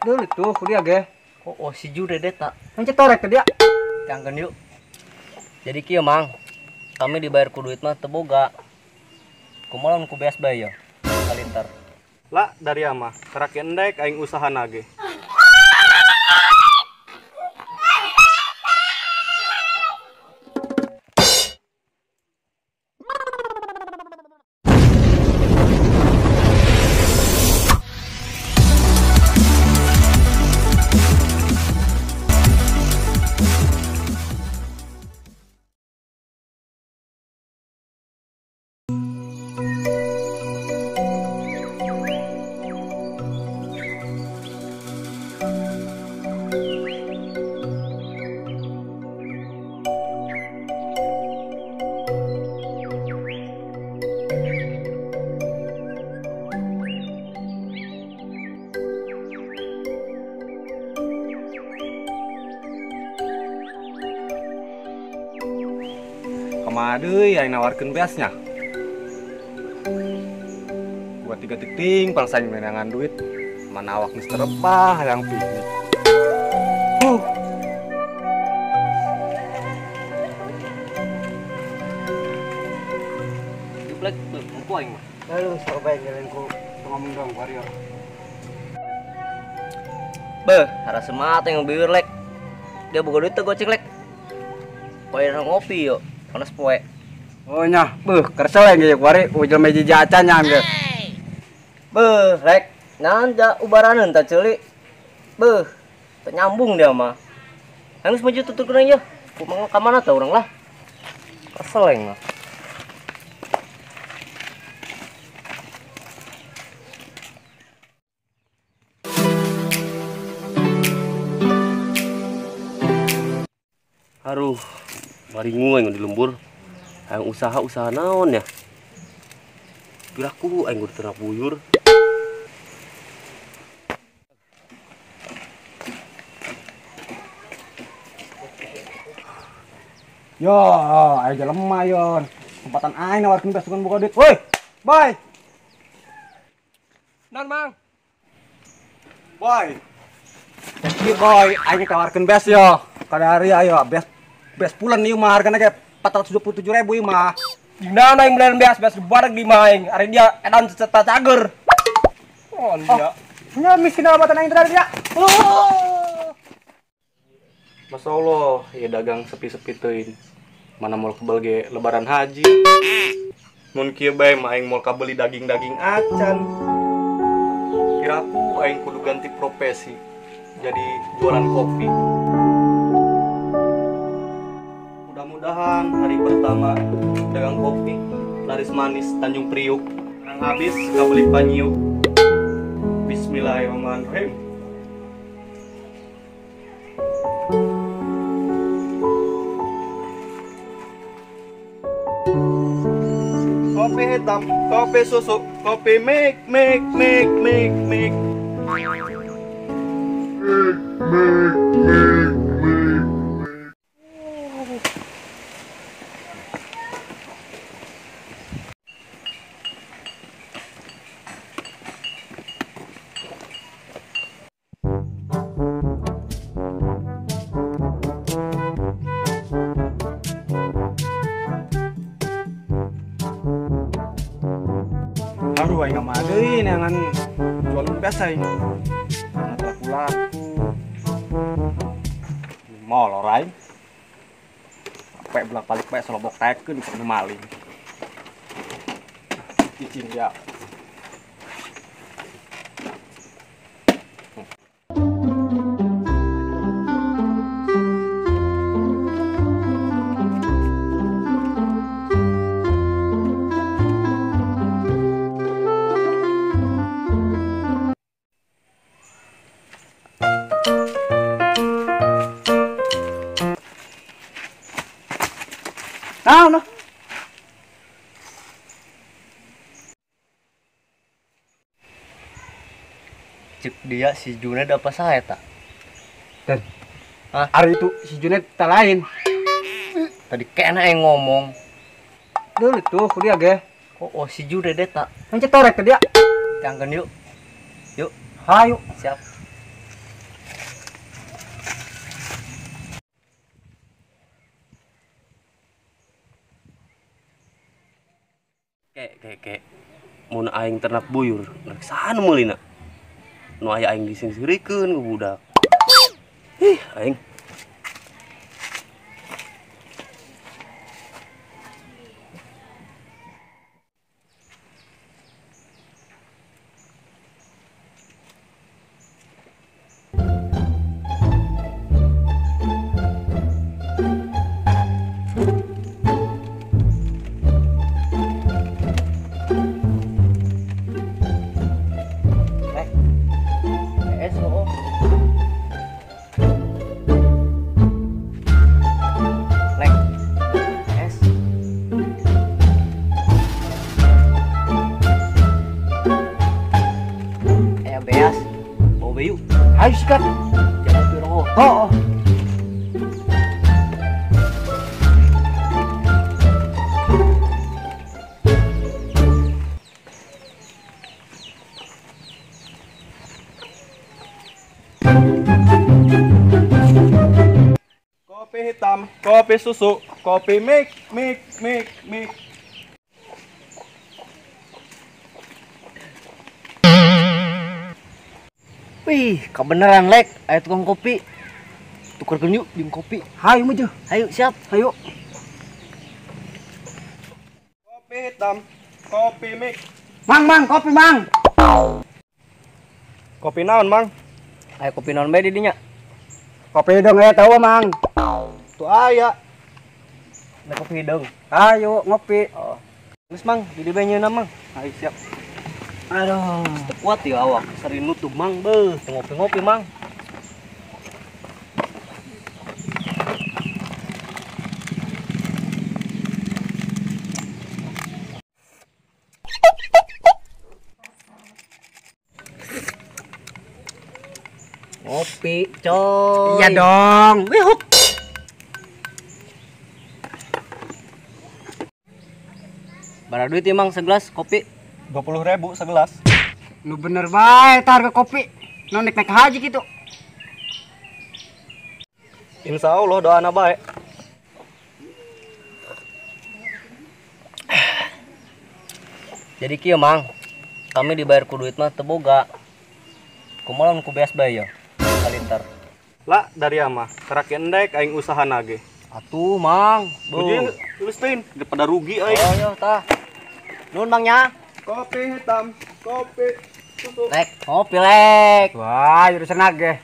Dulu tuh kuliah ge. Oh, si Junet eta. Kan cetorek ke dia. Cangkeun yuk. Jadi kieu Mang, kami dibayar ku duit mah teu boga. Kumaha lamun ku beas bae ya? Kalintar. Lah dari ama, karak endek aing usaha nage. Kumaha deui aing nawarkeun beasnya. Gua tiga titing pangsaing menangan duit. Mana awak geus terebah hayang piknik. Jublek tuh, mampu aing mah. Lalu sok bae ngelen ku ngomong dong wario. Beuh, hara semangat yang beueur lek. Dia boga duit teu goceng lek. Poe ngopi yo. Panas poe. Oh nya, beuh kesel aing ge kuari ujung meja acan nya ge. Beuh, rek, naon ja ubaraneun ta ceuli. Beuh, teu nyambung dia mah. Geus maju tuturkeun aing ye. Kumaha ka mana tah urang lah. Kesel aing mah. Aduh, baringung aing di lembur. Hayang usaha-usaha naon ya? Piraku aing kudu ternak buyur. Yo, aing jelema yon. Kesempatan aing nawarkeun beas buka duit. Woi, boy. Non, Mang. Boy. Jadi boy, aing tawarkeun beas yo. Kadari ayo beas beas pulen ieu mah hargana ge 427.000 ieu mah. Jeung naon aing belian beas beas bareg di mah aing. Ari dia edan ceceta cager. Oh, dia. Nya miskin abatan aing tadi dia. Oh. Masya Allah, ya dagang sepi-sepi teuing. Mana moal kebel ge lebaran haji. Mun kieu bae mah aing moal kabeli daging-daging acan. Kiraku aing kudu ganti profesi jadi jualan kopi. Mudah-mudahan hari pertama dagang kopi laris manis Tanjung Priuk. Orang habis kabeli panyiuk. Bismillahirrahmanirrahim. Kopi hitam, kopi susu, kopi make make make make make. Make make make make. Aduh, aing mah deui neangan jualan beas aing. Laku-laku. Molor aing. Sampai bolak-balik bae solobok taekeun kudu maling. Cicing dia. Naon noh? Cek dia si Junet apa saya tak? Dan Hah? Hari itu si Junet tak lain. Tadi kena yang ngomong. Dulu tuh kuliah ge. Oh, si Junet eta. Kan cetorek ke dia. Cangkeun yuk. Yuk. Hayu. Siap. Keke mun aing ternak buyur, rek saha nu meulina? Nu aya aing disingseurikeun ku budak. Ih, aing. Ayo sikat. Jangan pirong. Oh. Kopi hitam, kopi susu, kopi mik mik mik mik. Wih, kebenaran lek, ayo tukang kopi. Tukarkeun yuk jeung kopi. Hayu maju. Hayu siap, hayu. Kopi hitam, kopi mik. Mang, mang, kopi mang. Kopi naon, Mang? Ayo kopi naon bae di dinya? Kopi hidung aya tahu, Mang. Tuh aya. Nah, kopi hidung. Ayo ngopi. Oh. Geus Mang, di dieu bae nyeuna, Mang. Ayo siap. Aduh, kuat ya awak, sering nutup Mang, beuh, ngopi-ngopi Mang. Ngopi, coy. Iya dong. Wihuk. Bara duit ya Mang segelas kopi. 20.000 segelas. Lu bener bae harga kopi. Nu naik-naik haji gitu. Insya Allah doana bae. Jadi kieu Mang, kami dibayar ku duit mah teu boga. Kumaha lamun ku beas bae ya? Kalintar. Lah dari ama, kerak endek aing usaha nage. Atuh Mang, beuh. Geus teuing daripada rugi aing. Oh yo tah. Nuhun Mang nya. Kopi hitam, kopi susu. Lek, kopi lek. Wah, jurusan nage.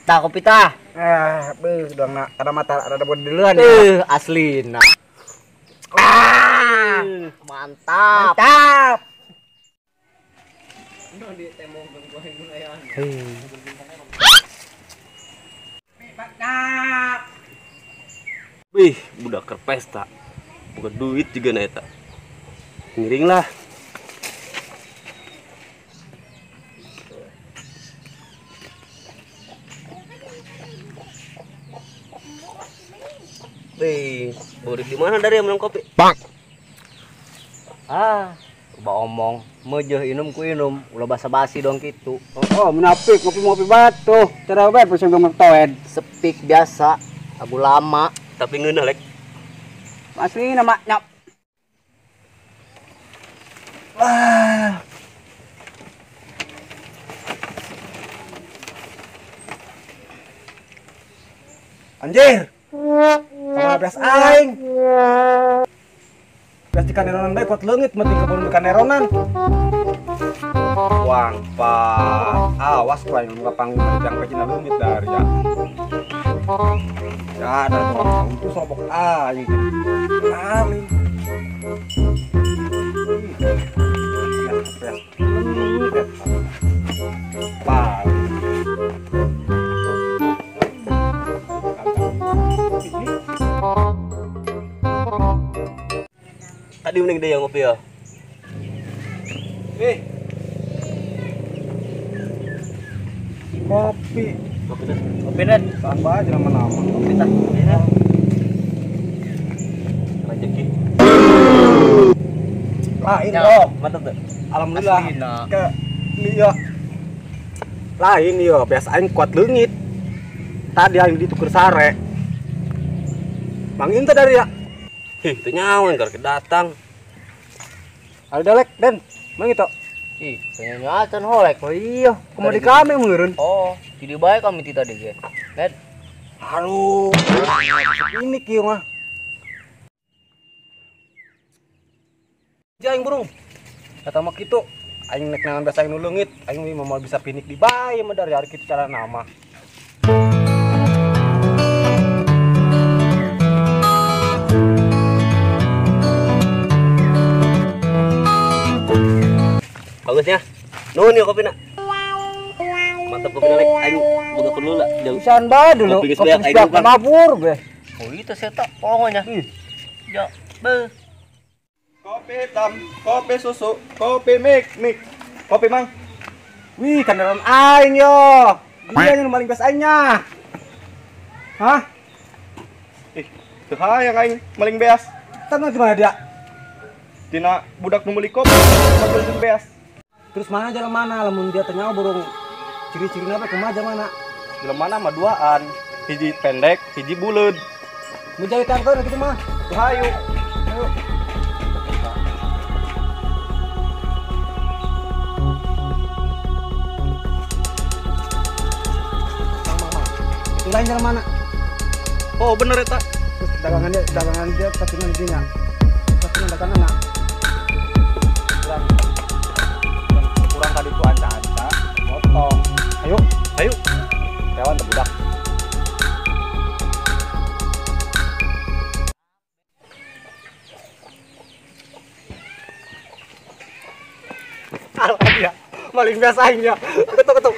Tah kopi tah. Beuh, dong nak ada mata ada duluan ya. Asli nah. Ah, mantap. Mantap. Mantap. Wih, budak keur pesta. Bukan duit juga na eta. Ngiring lah. Wih, boleh di mana dari yang minum kopi? Bang. Ah, coba omong, mejeh inum ku inum, ulah basa-basi dong gitu. Oh, munafik ngopi-ngopi batu. Cara bae pusing gua toed. Sepik biasa, abu lama, tapi ngeunah lek. Asli nama nyap. Wah. Anjir. Kamana beas aing. Beas di kaneronan bae kuat leungit mati kebun di kaneronan. Wang pa. Awas ku aing nu panggung jang pecina leungit dari ya. Ya, ada tukang itu sobok aing. Amin. Ya, beas. Pa. Tadi mending dia yang ngopi ya. Kopi. Kopi teh. Kopi teh. Tambah aja nama-nama. Kopi teh. Rezeki. Lain dong. Mantap tuh. Alhamdulillah. Ke iya. Lain iya, biasa aing kuat leungit. Tadi aing dituker sare. Mang Inta dari ya. Ih, teu nyaho enggar datang. Ada lek, Den. Mang itu. Ih, pengen acan holek. Oh iya, kumaha di kami meureun. Oh, jadi baik kami ti tadi ge. Ned. Aduh. Ini kieu mah. Aing burung. Kata mah kitu, aing nek nangan biasa aing nu leungit, aing mah moal bisa pinik di bae mah dari hari kitu cara nama. Bagusnya. Nuhun yeuh kopina. Mantap kopina lek aing boga perlu lah. Pisan bae dulu. Kopi geus beak aing tukang. Mabur be. Oh itu saya tak pokoknya. Ya, be. Kopi hitam, kopi susu, kopi mik. Kopi mang. Wih, kendaraan aing yo. Dia yang maling beas aingnya. Hah? Ih, teu hayang aing maling beas. Tah gimana dia? Dina budak nu meuli kopi, maling beas. Terus mana jalan mana lamun dia tanya burung ciri-cirinya apa kumaha jalan mana? Jalan mana mah duaan, hiji pendek, hiji buleud. Menjadi tangkau gitu mah. Tuh hayu. Ayo. Mang. Itu lain jalan mana? Oh, bener eta. Terus dagangan dia pasti nantinya. Pasti dagangan anak. Kurang tadi ku anca-anca, potong. Ayo, ayo. Hewan teu budak. Alah dia, maling biasa aing ya. Ketuk-ketuk.